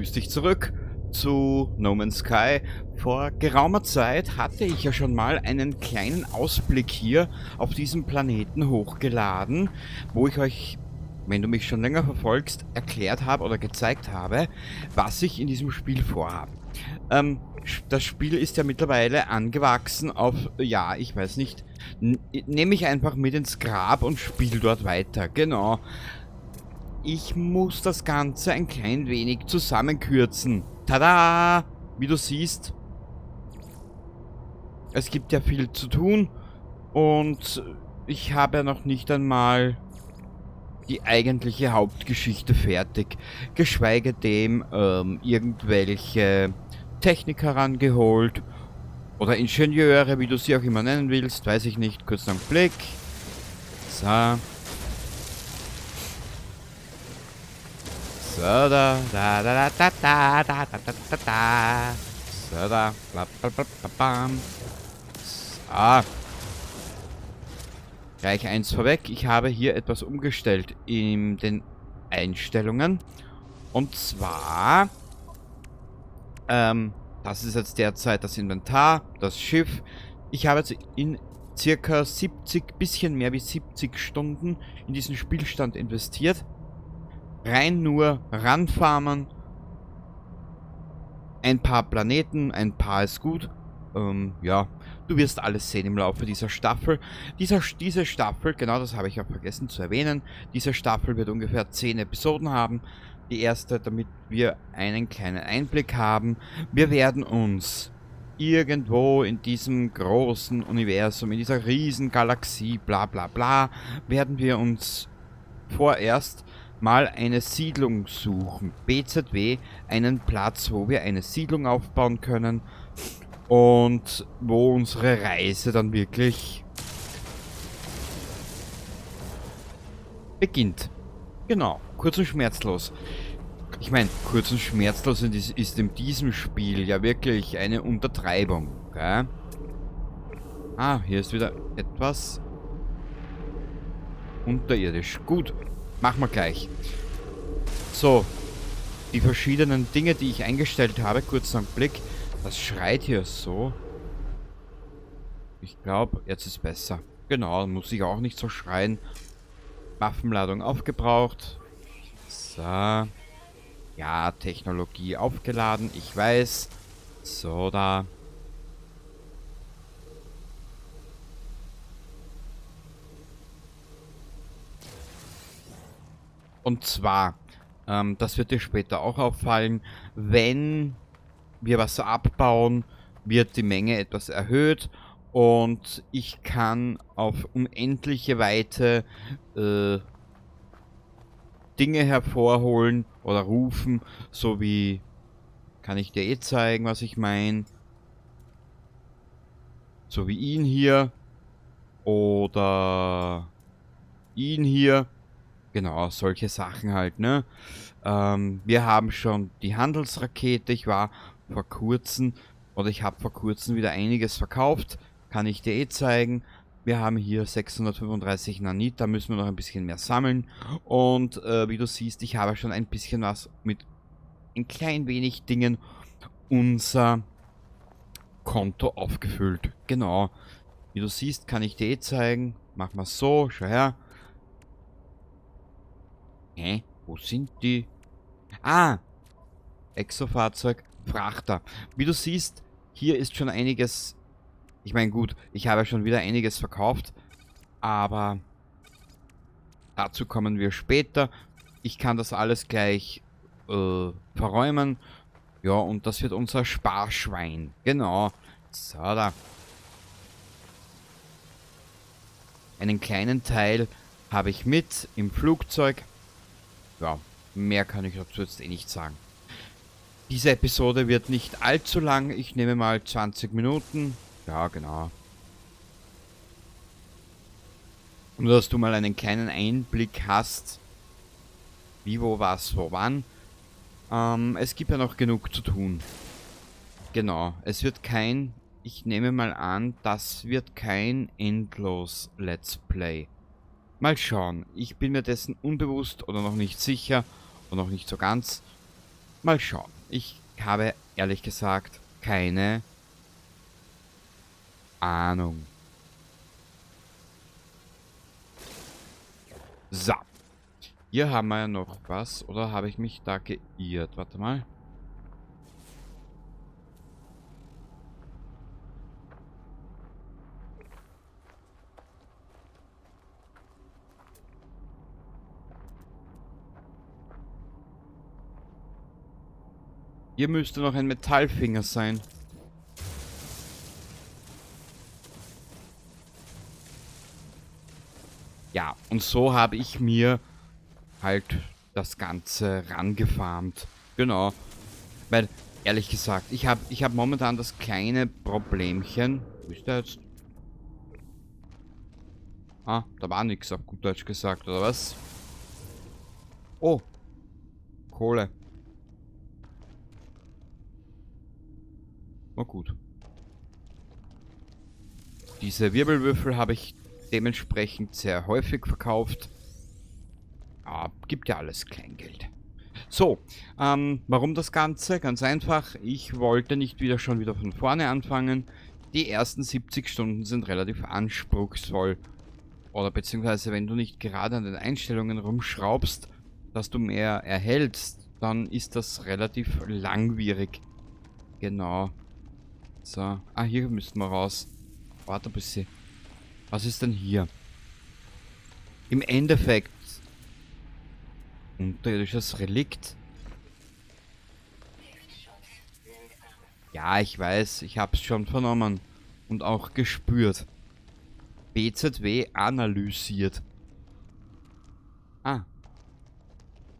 Grüß dich zurück zu No Man's Sky. Vor geraumer Zeit hatte ich ja schon mal einen kleinen Ausblick hier auf diesem Planeten hochgeladen, wo ich euch, wenn du mich schon länger verfolgst, erklärt habe oder gezeigt habe, was ich in diesem Spiel vorhabe. Das Spiel ist ja mittlerweile angewachsen auf, ja, ich weiß nicht, nehme ich einfach mit ins Grab und spiel dort weiter, genau. Ich muss das Ganze ein klein wenig zusammenkürzen. Tada! Wie du siehst, es gibt ja viel zu tun und ich habe ja noch nicht einmal die eigentliche Hauptgeschichte fertig. Geschweige dem irgendwelche Techniker rangeholt oder Ingenieure, wie du sie auch immer nennen willst, weiß ich nicht. Kurz einen Blick. So. So, da, da, da, da, da, da, da, da, da, da. So, da, bla, bla, bla, bla, bam. So. Gleich eins vorweg. Ich habe hier etwas umgestellt in den Einstellungen. Und zwar, das ist jetzt derzeit das Inventar, das Schiff. Ich habe jetzt in circa 70, bisschen mehr wie 70 Stunden in diesen Spielstand investiert. Rein nur ranfarmen. Ein paar Planeten, ein paar ist gut. Ja, du wirst alles sehen im Laufe dieser Staffel. Diese Staffel, genau das habe ich auch vergessen zu erwähnen, diese Staffel wird ungefähr 10 Episoden haben. Die erste, damit wir einen kleinen Einblick haben. Wir werden uns irgendwo in diesem großen Universum, in dieser riesen Galaxie, bla bla bla, werden wir uns vorerst mal eine Siedlung suchen. BZW, einen Platz, wo wir eine Siedlung aufbauen können und wo unsere Reise dann wirklich beginnt. Genau, kurz und schmerzlos. Ich meine, kurz und schmerzlos ist in diesem Spiel ja wirklich eine Untertreibung. Gell? Ah, hier ist wieder etwas unterirdisch. Gut, machen wir gleich. So, die verschiedenen Dinge, die ich eingestellt habe, kurz einen Blick. Das schreit hier so. Ich glaub, jetzt ist besser. Genau, muss ich auch nicht so schreien. Waffenladung aufgebraucht. So. Ja, Technologie aufgeladen, ich weiß. So, da. Und zwar, das wird dir später auch auffallen, wenn wir was abbauen, wird die Menge etwas erhöht und ich kann auf unendliche Weite Dinge hervorholen oder rufen, so wie, kann ich dir eh zeigen, was ich mein, so wie ihn hier oder ihn hier. Genau, solche Sachen halt, ne? Wir haben schon die Handelsrakete. Ich war vor kurzem, oder ich habe vor kurzem wieder einiges verkauft. Kann ich dir eh zeigen. Wir haben hier 635 Nanit, da müssen wir noch ein bisschen mehr sammeln. Und wie du siehst, ich habe schon ein bisschen was mit ein klein wenig Dingen unser Konto aufgefüllt. Genau. Wie du siehst, kann ich dir eh zeigen. Mach mal so, schau her. Hä? Wo sind die? Ah! Exofahrzeug, Frachter. Wie du siehst, hier ist schon einiges... Ich meine, gut, ich habe schon wieder einiges verkauft, aber dazu kommen wir später. Ich kann das alles gleich verräumen. Ja, und das wird unser Sparschwein. Genau. So, da. Einen kleinen Teil habe ich mit im Flugzeug. Ja, mehr kann ich dazu jetzt eh nicht sagen. Diese Episode wird nicht allzu lang. Ich nehme mal 20 Minuten. Ja, genau. Nur, dass du mal einen kleinen Einblick hast, wie, wo, was, wo, wann. Es gibt ja noch genug zu tun. Genau, es wird kein, ich nehme mal an, das wird kein endlos Let's Play. Mal schauen, ich bin mir dessen unbewusst oder noch nicht sicher und noch nicht so ganz. Mal schauen. Ich habe ehrlich gesagt keine Ahnung. So. Hier haben wir ja noch was. Oder habe ich mich da geirrt? Warte mal. Hier müsste noch ein Metallfinger sein. Ja, und so habe ich mir halt das Ganze rangefarmt. Genau. Weil, ehrlich gesagt, ich hab momentan das kleine Problemchen. Wo ist der jetzt? Ah, da war nix, auf gut Deutsch gesagt, oder was? Oh. Kohle. Na gut. Diese Wirbelwürfel habe ich dementsprechend sehr häufig verkauft. Ja, gibt ja alles Kleingeld. So, warum das Ganze? Ganz einfach, ich wollte nicht schon wieder von vorne anfangen. Die ersten 70 Stunden sind relativ anspruchsvoll. Oder beziehungsweise, wenn du nicht gerade an den Einstellungen rumschraubst, dass du mehr erhältst, dann ist das relativ langwierig. Genau. So. Ah, hier müssten wir raus. Warte ein bisschen. Was ist denn hier? Im Endeffekt... Unterirdisches Relikt. Ja, ich weiß. Ich hab's schon vernommen. Und auch gespürt. BZW analysiert. Ah.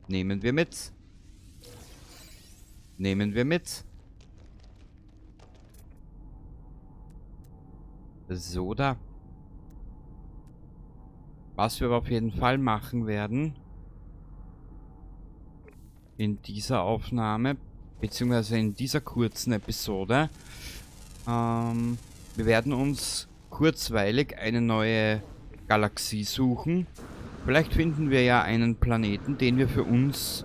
Nehmen wir mit. Nehmen wir mit. So da. Was wir aber auf jeden Fall machen werden in dieser Aufnahme, beziehungsweise in dieser kurzen Episode, wir werden uns kurzweilig eine neue Galaxie suchen. Vielleicht finden wir ja einen Planeten, den wir für uns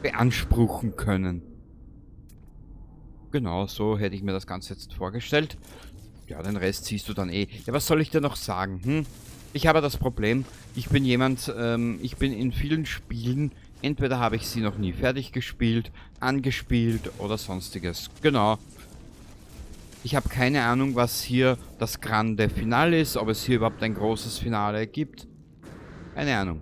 beanspruchen können. Genau, so hätte ich mir das Ganze jetzt vorgestellt. Ja, den Rest siehst du dann eh. Ja, was soll ich dir noch sagen? Hm? Ich habe das Problem, ich bin jemand, ich bin in vielen Spielen, entweder habe ich sie noch nie fertig gespielt, angespielt oder sonstiges. Genau. Ich habe keine Ahnung, was hier das grande Finale ist, ob es hier überhaupt ein großes Finale gibt. Keine Ahnung.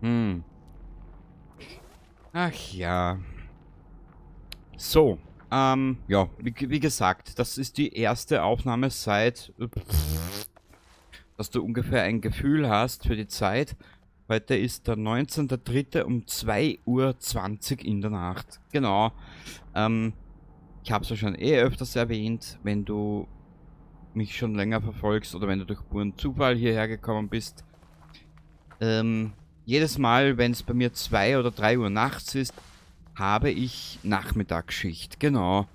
Hm. Ach ja. So, ja, wie gesagt, das ist die erste Aufnahme seit, dass du ungefähr ein Gefühl hast für die Zeit. Heute ist der 19.03 um 2:20 Uhr in der Nacht. Genau. Ich hab's ja schon eh öfters erwähnt, wenn du mich schon länger verfolgst oder wenn du durch puren Zufall hierher gekommen bist. Jedes Mal, wenn's bei mir 2 oder 3 Uhr nachts ist, habe ich Nachmittagsschicht. Genau.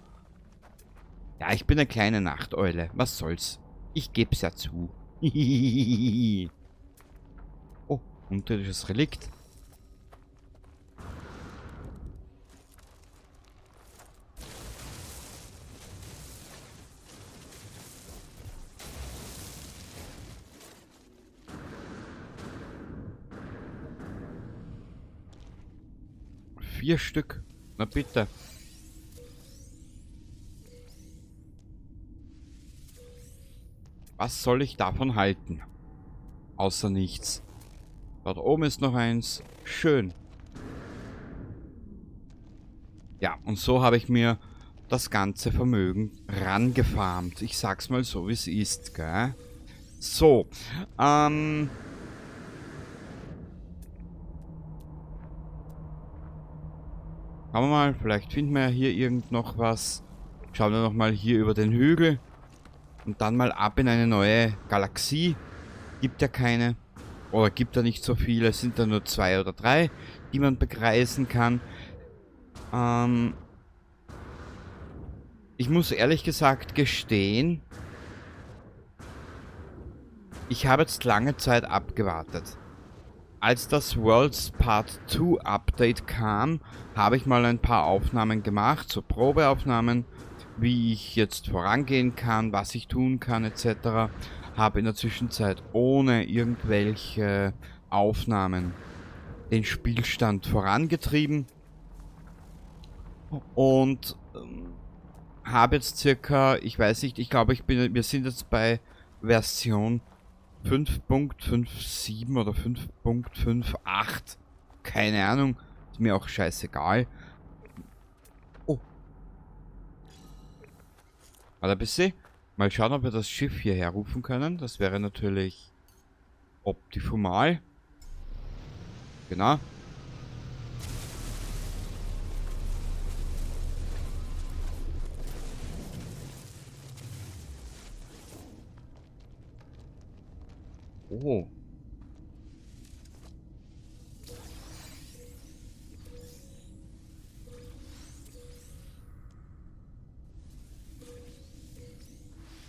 Ja, ich bin eine kleine Nachteule. Was soll's? Ich geb's ja zu. Oh, unterirdisches Relikt. 4 Stück. Na bitte. Was soll ich davon halten? Außer nichts. Dort oben ist noch eins. Schön. Ja, und so habe ich mir das ganze Vermögen rangefarmt. Ich sag's mal so, wie's ist, gell? So, schauen wir mal, vielleicht finden wir ja hier irgend noch was. Schauen wir nochmal hier über den Hügel. Und dann mal ab in eine neue Galaxie. Gibt ja keine. Oder gibt da nicht so viele, es sind da nur 2 oder 3, die man begreisen kann. Ich muss ehrlich gesagt gestehen, ich habe jetzt lange Zeit abgewartet. Als das Worlds Part 2 Update kam, habe ich mal ein paar Aufnahmen gemacht, so Probeaufnahmen, wie ich jetzt vorangehen kann, was ich tun kann, et cetera. Habe in der Zwischenzeit ohne irgendwelche Aufnahmen den Spielstand vorangetrieben und habe jetzt circa, ich weiß nicht, ich glaube, wir sind jetzt bei Version 5.57 oder 5.58, keine Ahnung, ist mir auch scheißegal. Oh. Warte ein bisschen. Mal schauen, ob wir das Schiff hierher rufen können. Das wäre natürlich optimal. Genau. Oh.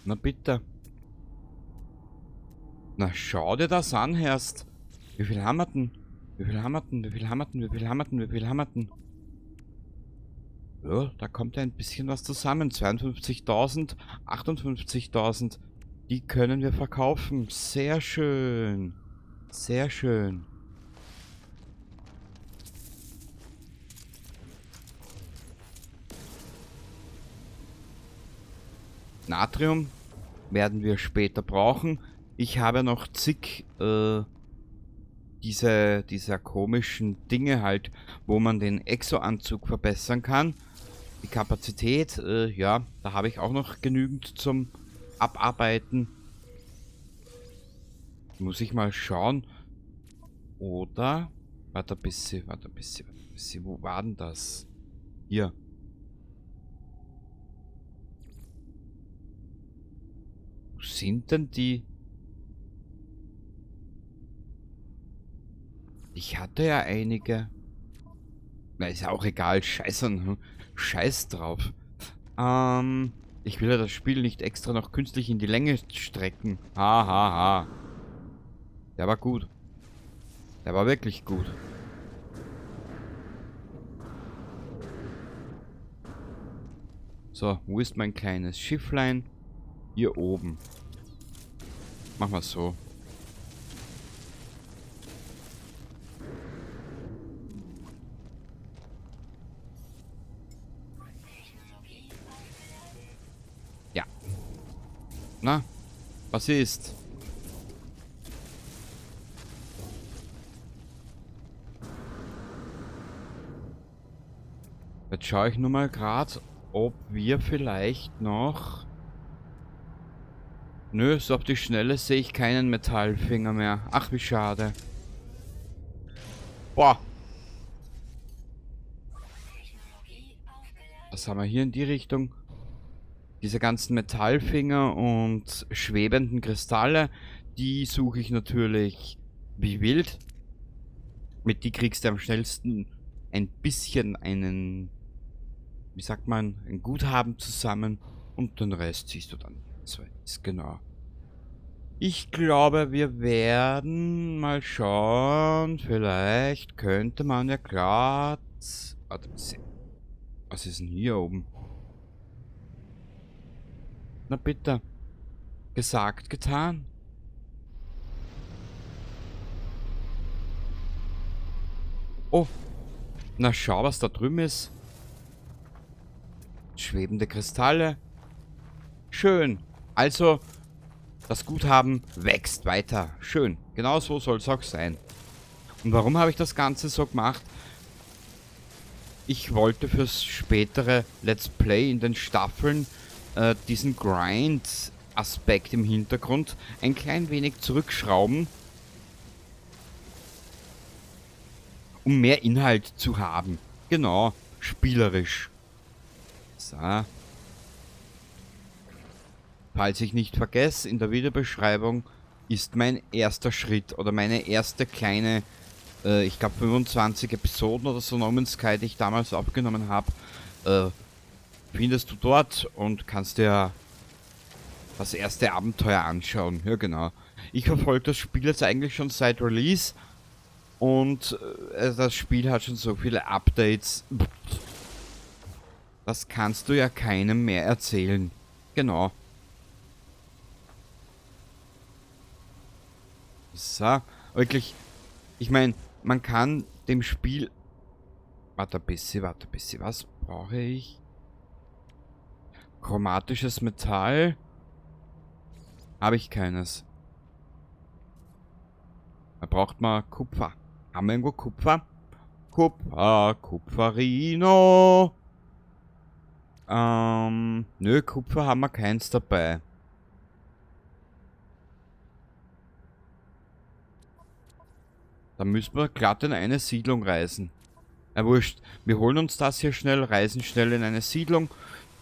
Na bitte. Na schau dir das an, Herrst. Wie viel haben wir denn? Wie viel haben wir denn? Wie viel haben wir denn? Wie viel haben wir denn? Wie viel haben wir denn? Ja, da kommt ja ein bisschen was zusammen. 52.000, 58.000. Die können wir verkaufen. Sehr schön. Sehr schön. Natrium werden wir später brauchen. Ich habe noch zig dieser komischen Dinge halt, wo man den Exo-Anzug verbessern kann. Die Kapazität, ja, da habe ich auch noch genügend zum Abarbeiten. Muss ich mal schauen. Oder, warte ein bisschen, warte ein bisschen, warte ein bisschen. Wo war denn das? Hier. Wo sind denn die? Ich hatte ja einige. Na, ist ja auch egal. Scheiß an, Scheiß drauf. Ich will ja das Spiel nicht extra noch künstlich in die Länge strecken. Ha, ha, ha. Der war gut. Der war wirklich gut. So, wo ist mein kleines Schifflein? Hier oben. Machen wir so. Ja. Na, was ist? Jetzt schaue ich nur mal grad, ob wir vielleicht noch... Nö, so auf die Schnelle sehe ich keinen Metallfinger mehr. Ach, wie schade. Boah. Was haben wir hier in die Richtung? Diese ganzen Metallfinger und schwebenden Kristalle, die suche ich natürlich wie wild. Mit die kriegst du am schnellsten ein bisschen einen, wie sagt man, ein Guthaben zusammen und den Rest siehst du dann. Ist genau. Ich glaube, wir werden mal schauen. Vielleicht könnte man ja grad... Warte, was ist denn hier oben? Na bitte. Gesagt, getan. Oh. Na schau, was da drüben ist. Schwebende Kristalle. Schön. Also, das Guthaben wächst weiter. Schön. Genau so soll's auch sein. Und warum habe ich das Ganze so gemacht? Ich wollte fürs spätere Let's Play in den Staffeln diesen Grind-Aspekt im Hintergrund ein klein wenig zurückschrauben, um mehr Inhalt zu haben. Genau, spielerisch. So. Falls ich nicht vergesse, in der Videobeschreibung ist mein erster Schritt oder meine erste kleine, ich glaube 25 Episoden oder so No Man's Sky, die ich damals aufgenommen habe, findest du dort und kannst dir das erste Abenteuer anschauen. Ja, genau. Ich verfolge das Spiel jetzt eigentlich schon seit Release und das Spiel hat schon so viele Updates. Das kannst du ja keinem mehr erzählen. Genau. So, wirklich, ich meine, man kann dem Spiel... warte ein bisschen, was brauche ich? Chromatisches Metall? Habe ich keines. Da braucht man Kupfer. Haben wir irgendwo Kupfer? Kupfer, Kupferino. Nö, Kupfer haben wir keins dabei. Da müssen wir glatt in eine Siedlung reisen. Na wurscht, wir holen uns das hier schnell, reisen schnell in eine Siedlung.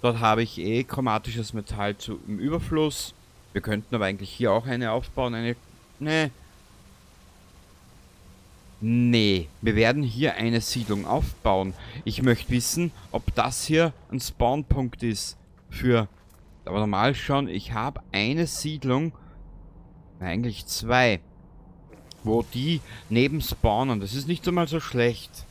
Dort habe ich eh chromatisches Metall im Überfluss. Wir könnten aber eigentlich hier auch eine aufbauen. Eine. Nee. Nee, wir werden hier eine Siedlung aufbauen. Ich möchte wissen, ob das hier ein Spawnpunkt ist für... Aber normal schon, ich habe eine Siedlung, eigentlich zwei, wo die neben spawnen. Das ist nicht einmal so schlecht.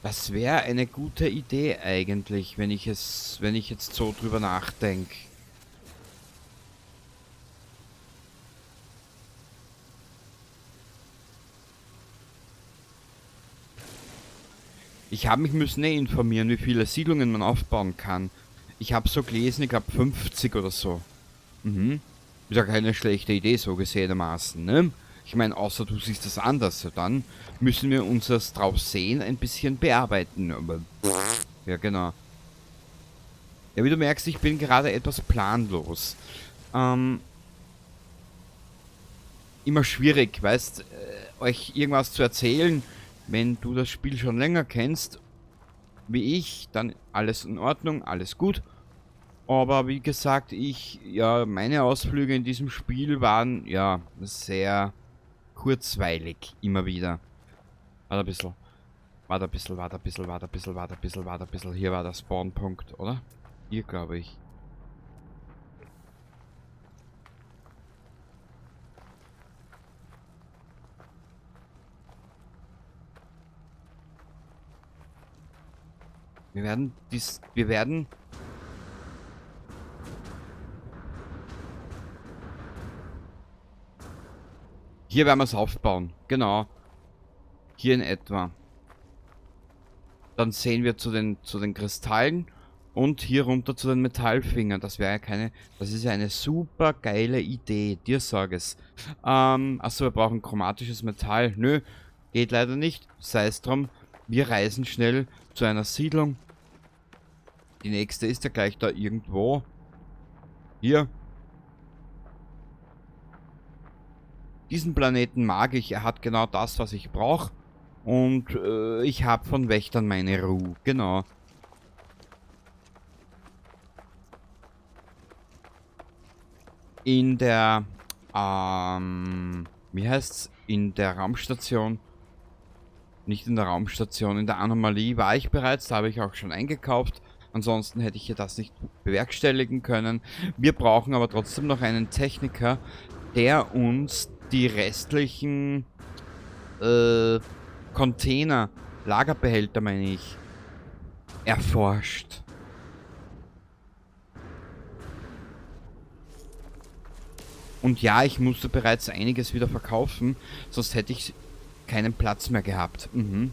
Das wäre eine gute Idee eigentlich, wenn ich jetzt so drüber nachdenke. Ich habe mich müssen informieren, wie viele Siedlungen man aufbauen kann. Ich habe so gelesen, ich glaube 50 oder so. Mhm. Ist ja keine schlechte Idee, so gesehenermaßen, ne? Ich meine, außer du siehst das anders. Ja, dann müssen wir uns das drauf sehen, ein bisschen bearbeiten. Aber, ja, genau. Ja, wie du merkst, ich bin gerade etwas planlos. Immer schwierig, weißt, euch irgendwas zu erzählen, wenn du das Spiel schon länger kennst, wie ich, dann alles in Ordnung, alles gut. Aber wie gesagt, meine Ausflüge in diesem Spiel waren, ja, sehr kurzweilig, immer wieder. Warte ein bisschen, warte ein bisschen, warte ein bisschen, warte ein bisschen, warte ein bisschen, warte ein bisschen. Hier war der Spawnpunkt, oder? Hier, glaube ich. Wir werden hier werden wir es aufbauen. Genau. Hier in etwa. Dann sehen wir zu den Kristallen und hier runter zu den Metallfingern. Das wäre ja keine... Das ist ja eine super geile Idee. Dir sag es. Achso, wir brauchen chromatisches Metall. Nö, geht leider nicht. Sei es drum. Wir reisen schnell zu einer Siedlung. Die nächste ist ja gleich da irgendwo. Hier. Diesen Planeten mag ich. Er hat genau das, was ich brauche. Und ich habe von Wächtern meine Ruhe. Genau. In der... wie heißt's? In der Raumstation... Nicht in der Raumstation, in der Anomalie war ich bereits, da habe ich auch schon eingekauft. Ansonsten hätte ich hier das nicht bewerkstelligen können. Wir brauchen aber trotzdem noch einen Techniker, der uns die restlichen Container, Lagerbehälter meine ich, erforscht. Und ja, ich musste bereits einiges wieder verkaufen, sonst hätte ich keinen Platz mehr gehabt. Mhm.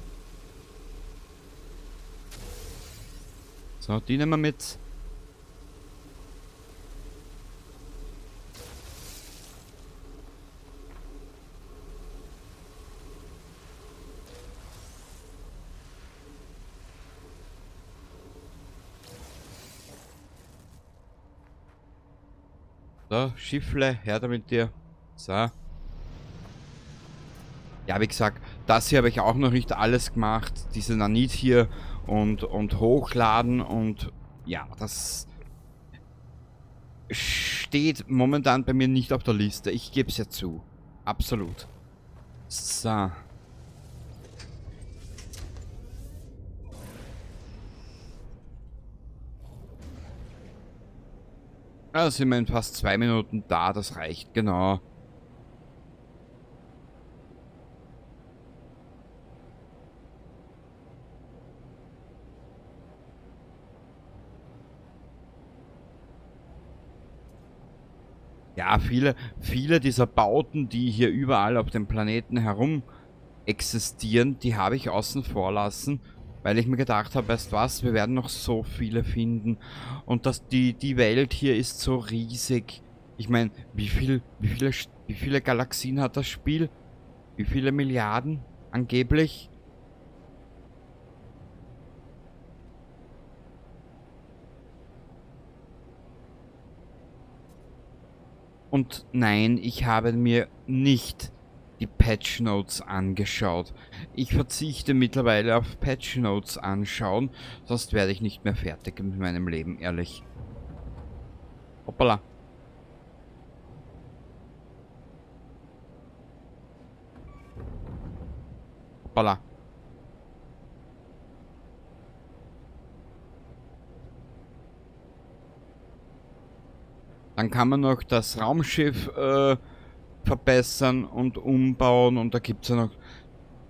So, die nehmen wir mit. So, Schiffle, her da mit dir. So. Ja, wie gesagt, das hier habe ich auch noch nicht alles gemacht. Diese Nanit hier und hochladen und ja, das... Steht momentan bei mir nicht auf der Liste. Ich gebe es ja zu. Absolut. So. Da sind wir in fast 2 Minuten da, das reicht, genau. Ja, viele, viele dieser Bauten, die hier überall auf dem Planeten herum existieren, die habe ich außen vor lassen, weil ich mir gedacht habe, weißt du was, wir werden noch so viele finden. Und dass die Welt hier ist so riesig. Ich meine, wie viele Galaxien hat das Spiel? Wie viele Milliarden angeblich? Und nein, ich habe mir nicht die Patch Notes angeschaut. Ich verzichte mittlerweile auf Patch Notes anschauen, sonst werde ich nicht mehr fertig mit meinem Leben, ehrlich. Hoppala. Hoppala. Dann kann man noch das Raumschiff verbessern und umbauen und da gibt's ja noch,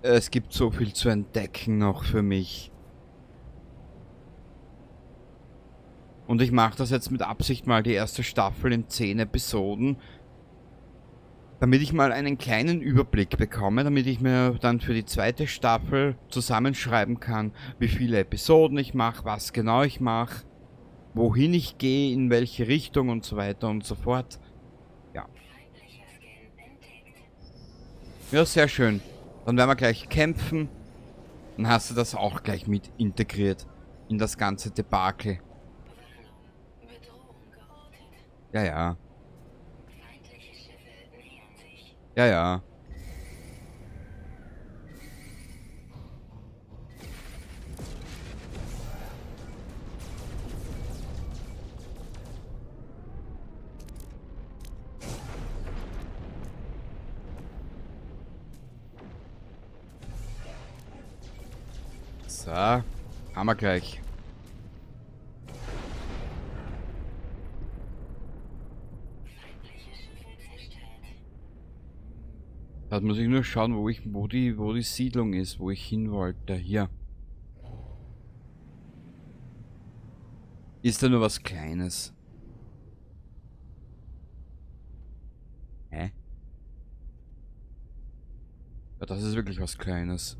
es gibt so viel zu entdecken noch für mich. Und ich mach das jetzt mit Absicht mal die erste Staffel in 10 Episoden, damit ich mal einen kleinen Überblick bekomme, damit ich mir dann für die zweite Staffel zusammenschreiben kann, wie viele Episoden ich mach, was genau ich mach, wohin ich gehe, in welche Richtung und so weiter und so fort. Ja. Ja, sehr schön. Dann werden wir gleich kämpfen. Dann hast du das auch gleich mit integriert in das ganze Debakel. Ja, ja. Ja, ja. So, haben wir gleich. Da muss ich nur schauen, wo die Siedlung ist, wo ich hin wollte. Hier. Ist da nur was Kleines? Hä? Ja, das ist wirklich was Kleines.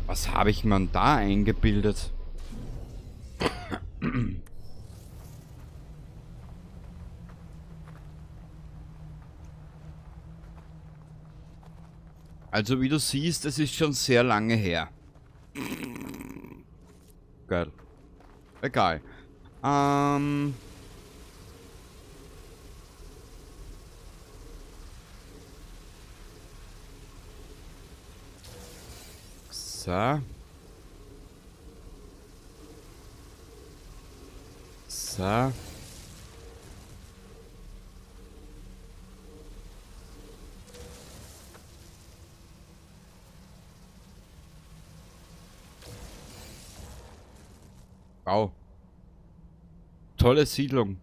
Was habe ich mir da eingebildet? Also wie du siehst, es ist schon sehr lange her. Geil. Egal. So. So. Wow. Tolle Siedlung.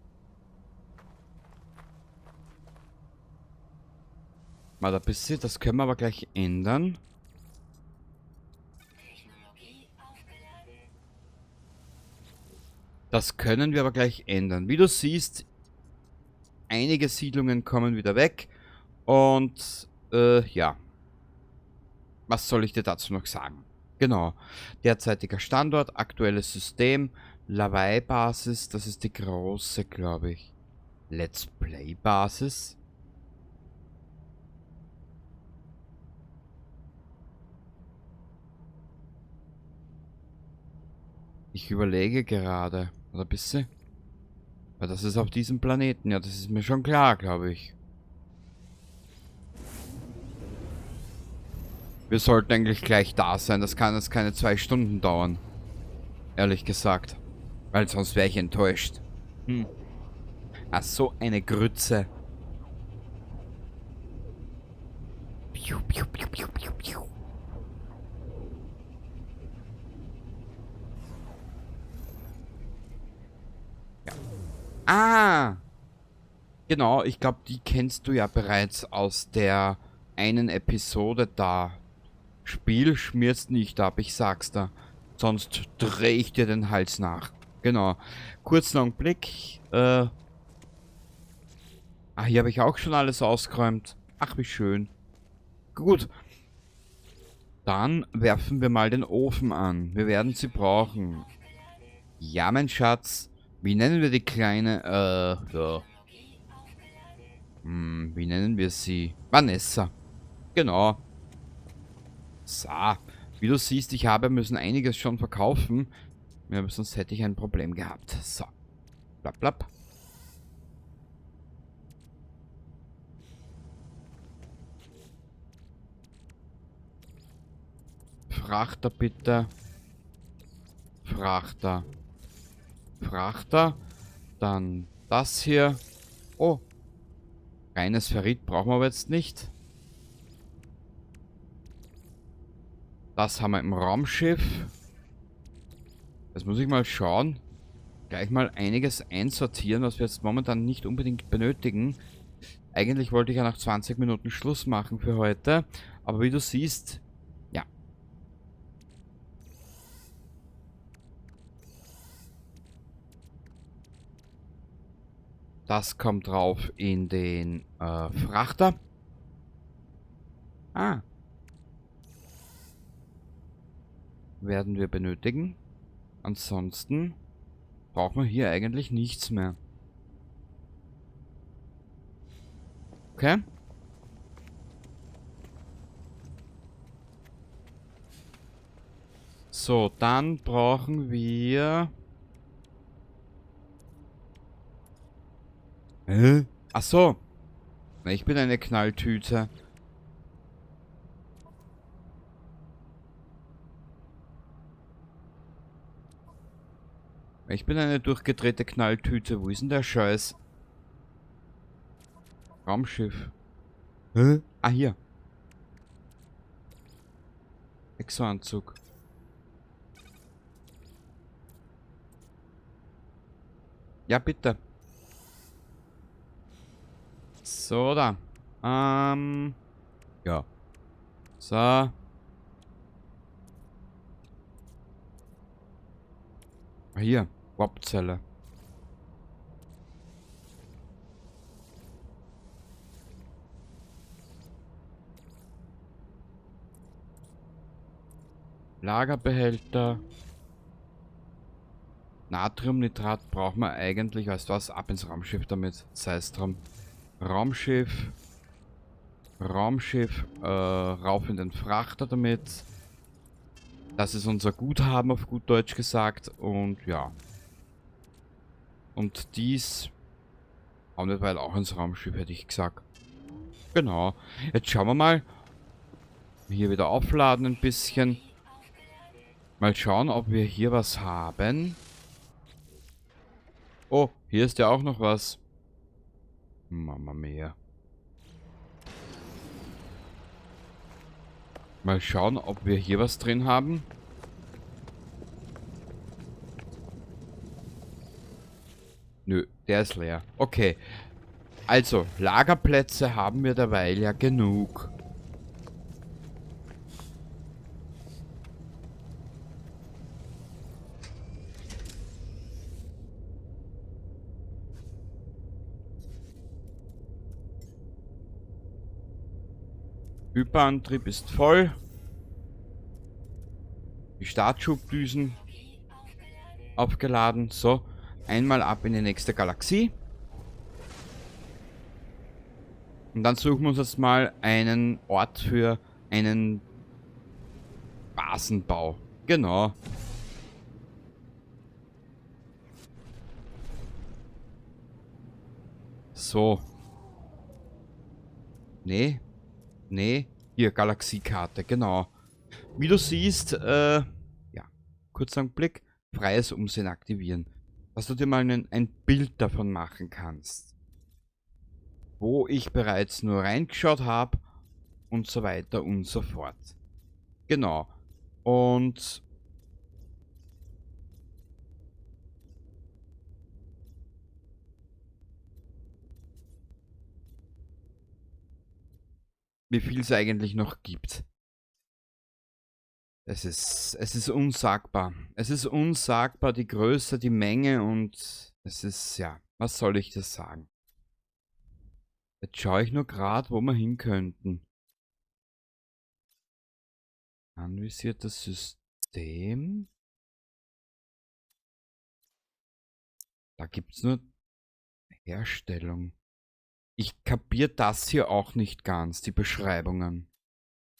Mal da bist du, das können wir aber gleich ändern. Das können wir aber gleich ändern. Wie du siehst, einige Siedlungen kommen wieder weg. Und ja. Was soll ich dir dazu noch sagen? Genau. Derzeitiger Standort, aktuelles System, Lavai-Basis, das ist die große, glaube ich. Let's Play-Basis. Ich überlege gerade. Oder bist du? Weil das ist auf diesem Planeten. Ja, das ist mir schon klar, glaube ich. Wir sollten eigentlich gleich da sein. Das kann jetzt keine 2 Stunden dauern. Ehrlich gesagt. Weil sonst wäre ich enttäuscht. Hm. Ach, so eine Grütze. Piu, piu, piu, piu, piu, piu. Ja. Ah! Genau, ich glaube, die kennst du ja bereits aus der einen Episode da. Spiel schmierst nicht ab, ich sag's da. Sonst dreh ich dir den Hals nach. Genau. Kurzen Augenblick. Hier habe ich auch schon alles ausgeräumt. Ach, wie schön. Gut. Dann werfen wir mal den Ofen an. Wir werden sie brauchen. Ja, mein Schatz. Wie nennen wir die Kleine? Ja. Wie nennen wir sie? Vanessa. Genau. So. Wie du siehst, ich habe müssen einiges schon verkaufen. Ja, sonst hätte ich ein Problem gehabt. So. Blab, blab. Frachter bitte. Frachter. Frachter. Dann das hier. Oh. Reines Ferrit brauchen wir aber jetzt nicht. Das haben wir im Raumschiff. Jetzt muss ich mal schauen. Gleich mal einiges einsortieren, was wir jetzt momentan nicht unbedingt benötigen. Eigentlich wollte ich ja nach 20 Minuten Schluss machen für heute. Aber wie du siehst, ja. Das kommt drauf in den Frachter. Ah. Werden wir benötigen. Ansonsten brauchen wir hier eigentlich nichts mehr. Okay. So, dann brauchen wir... Hä? Ach so. Na, ich bin eine Knalltüte. Ich bin eine durchgedrehte Knalltüte. Wo ist denn der Scheiß? Raumschiff. Hä? Ah, hier. Exoanzug. Ja, bitte. So, da. Ja. So. Ah, hier. Warpzelle. Lagerbehälter. Natriumnitrat brauchen wir eigentlich. Weißt du was? Ab ins Raumschiff damit. Sei es drum. Raumschiff. Raumschiff. Rauf in den Frachter damit. Das ist unser Guthaben, auf gut Deutsch gesagt. Und ja. Und dies haben wir auch ins Raumschiff, hätte ich gesagt. Genau. Jetzt schauen wir mal. Hier wieder aufladen ein bisschen. Mal schauen, ob wir hier was haben. Oh, hier ist ja auch noch was. Mama mia. Mal schauen, ob wir hier was drin haben. Nö, der ist leer. Okay. Also, Lagerplätze haben wir derweil ja genug. Hyperantrieb ist voll. Die Startschubdüsen aufgeladen. So, einmal ab in die nächste Galaxie. Und dann suchen wir uns jetzt mal einen Ort für einen Basenbau. Genau. So. Nee. Nee. Hier, Galaxiekarte, genau. Wie du siehst, ja, kurzer Blick, freies Umsehen aktivieren. Dass du dir mal ein Bild davon machen kannst. Wo ich bereits nur reingeschaut habe und so weiter und so fort. Genau. Und wie viel es eigentlich noch gibt. Es ist unsagbar. Es ist unsagbar, die Größe, die Menge und es ist, ja, was soll ich das sagen? Jetzt schaue ich nur grad, wo wir hin könnten. Anvisiert das System. Da gibt's nur Herstellung. Ich kapier das hier auch nicht ganz, die Beschreibungen.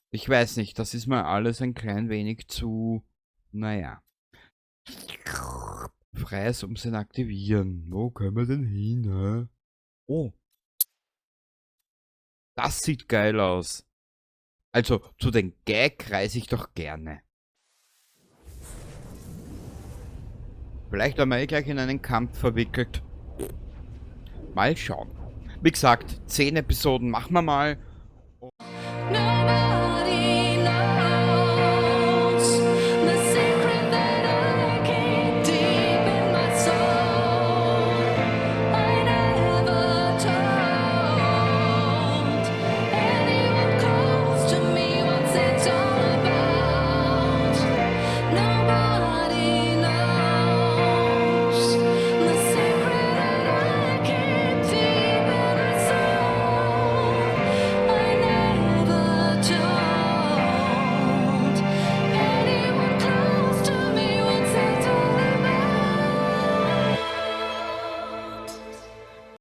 Ich weiß nicht, das ist mir alles ein klein wenig zu... Naja. Freies Umsehen aktivieren. Wo können wir denn hin, hä? Oh. Das sieht geil aus. Also, zu den Gag reise ich doch gerne. Vielleicht werden wir eh gleich in einen Kampf verwickelt. Mal schauen. Wie gesagt, 10 Episoden machen wir mal. No.